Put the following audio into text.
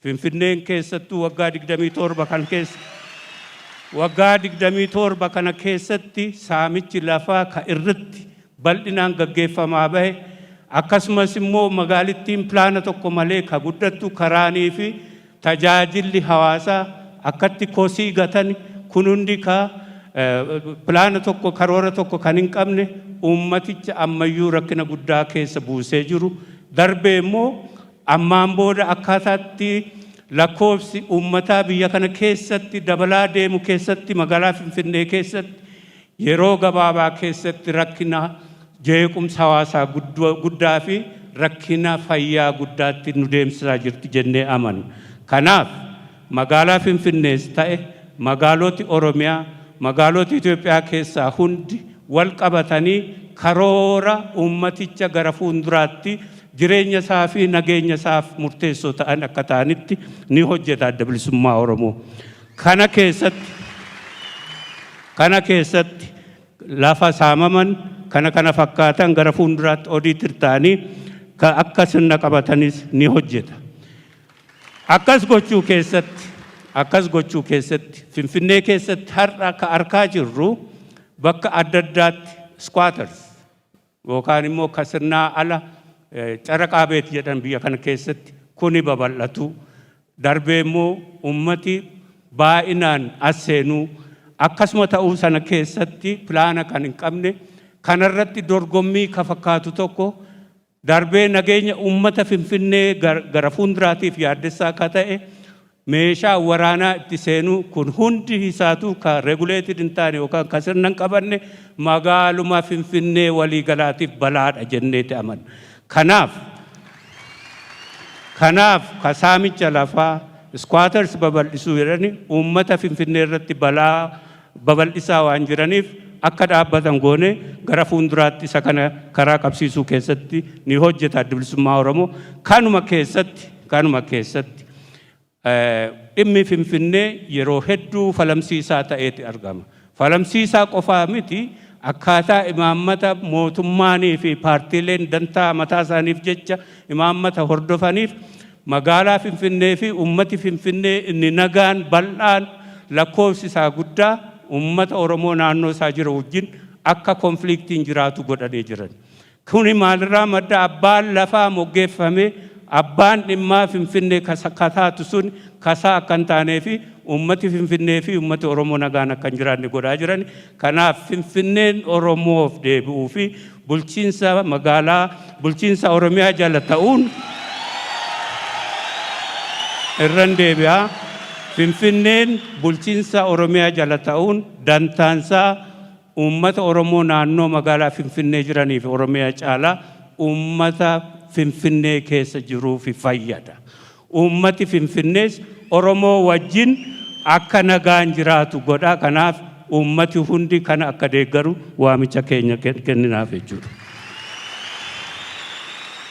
Finfinneen keessattuu waggaa 27 kan keessa, waggaa 27 kana keessatti saamichi lafaa ka irratti bal'inaan gaggeeffamaa bahe, akkasumas immoo magaalittiin pilaana tokko malee ka guddattu, karaanii fi tajaajilli hawaasaa akkatti kosii gatan kun hundi ka pilaana tokko, karoora tokko kan hin qabne, uummaticha ammayyuu rakkina guddaa keessa buusee jiru. Darbee immoo ammaan booda akkaataatti lakkoofsi uummataa biyya kana keessatti dabalaa deemu keessatti, magaalaa Finfinnee keessatti yeroo gabaabaa keessatti rakkina jeequmsa hawaasaa guddaa fi rakkina fayyaa guddaatti nu deemsisaa jirti jennee amanna. Kanaaf magaalaa Finfinnees ta'e magaaloti Oromiyaa, magaaloti Itoophiyaa keessaa hundi wal qabatanii karoora uummaticha gara fuulduraatti jireenya isaa fi nageenya isaaf murteessoo ta'an akka ta'anitti ni hojjeta Adda Bilisummaa Oromoo. Kana keessatti lafa saamaman kana kana fakkaatan gara fuulduraatti odiitir ta'anii akka sirna qabatanis ni hojjeta. Akkas gochuu keessatti Finfinnee keessatti har'a akka arkaa jirru bakka adda addaatti squatters yookaan immoo ka sirnaa ala ጨረቃ ቤት jedhan biyya kana keessatti kuni babal'atu, darbee immoo ummati baay'inaan as seenuu, akkasuma ta'uu sana keessatti pilaana kan hin qabne kanarratti dorgommii ka fakkaatu tokko, darbee nageenya ummata Finfinnee gara fuulduraatiif yaaddessaa akka ta'e meeshaa waraanaa itti seenuu, kun hundi isaatu ka regulated hin taane yookaan ka sirna hin qabanne magaaluma Finfinnee waliigalaatiif balaadha jenneeti amanna. Kanaaf ka saamicha lafaa, squatters babal'isuu jedhani uummata Finfinnee irratti balaa babal'isaa waan jiraniif akka dhaabbatan goone gara fuulduraatti isa kana karaa qabsiisuu keessatti ni hojjeta Adda Bilisummaa Oromoo. Kanuma keessatti dhimmi Finfinnee yeroo hedduu falamsiisaa ta'eeti argama. Falamsiisaa qofaa miti, akkaataa imaammata mootummaanii fi paartiileen dantaa mataa isaaniif jecha imaammata hordofaniif magaalaa Finfinnee fi uummati Finfinnee inni nagaan bal'aan lakkoofsi isaa guddaa uummata Oromoo naannoo isaa jiru wajjin akka conflictiin jiraatu godhanii jiran. Kuni maalirraa madda? Abbaan lafaa moggeeffame, abbaan dhimmaa Finfinnee kataatu sun kasaa akka hin taanee fi uummati Finfinnee fi uummati Oromoo nagaan akka hin jiraanne godhaa jiran. Kanaaf Finfinneen Oromoof deebi'uu fi bulchiinsa magaalaa, bulchiinsa Oromiyaa jala ta'uun, irran deebi'aa. Finfinneen bulchiinsa Oromiyaa jala ta'uun dantaansaa uummata Oromoo naannoo magaalaa Finfinnee jiranii fi Oromiyaa caalaa uummata Finfinnee keessa jiruuf fayyada. Uummati Finfinnees Oromoo wajjin akka nagaan jiraatu godha. Kanaaf uummati hundi kana akka deeggaru waamicha keenya kenninaaf jechuudha.